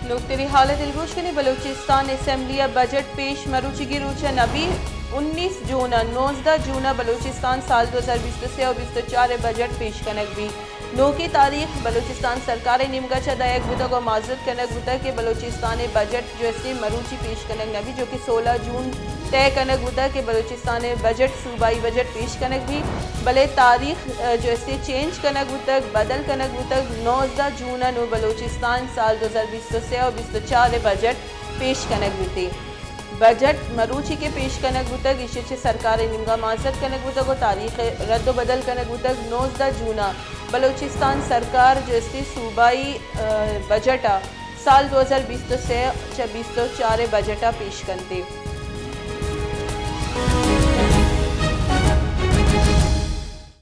نوکتری حال ء دلگوش کنی۔ بلوچستان اسمبلی ء بجٹ پیش مروچیگی روچ ء نبی، انیس جون ء نوزدہ جون ء بلوچستان سال دو ہزار بیست و سہ و بیست و چار ء بجٹ پیش کنگ بی۔ نوکیں تاریخ بلوچستان سرکار ء نیمگا چہ دئیگ بوتگ و معذرت کنگ بوتگ کہ بلوچستان ء بجٹ جو استی مروچی پیش کنگ نبی، جو کہ سولہ جون طے کنگ بوتگ کہ بلوچستان ء بجٹ صوبائی بجٹ پیش کنگ بی، بلے تاریخ، ء، جو استی چینج کنگ بوتگ، بدل کنگ بوتگ، نوزدہ جون ء نوں بلوچستان سال دو ہزار بیست و سہ و بیست و چار ء بجٹ پیش کنگ بوتی۔ بجٹ مروچی کہ پیش کنگ بوتگ، ایشی چہ سرکار ء نیمگا معذرت کنگ بوتگ و تاریخ ء رد و بدل کنگ بوتگ۔ نوزدہ جون ء بلوچستان سرکار جو استی صوبائی، ء، بجٹ ء سال دو ہزار بیست و سہ چہ بیست و چار ء بجٹ ء پیش کنتی۔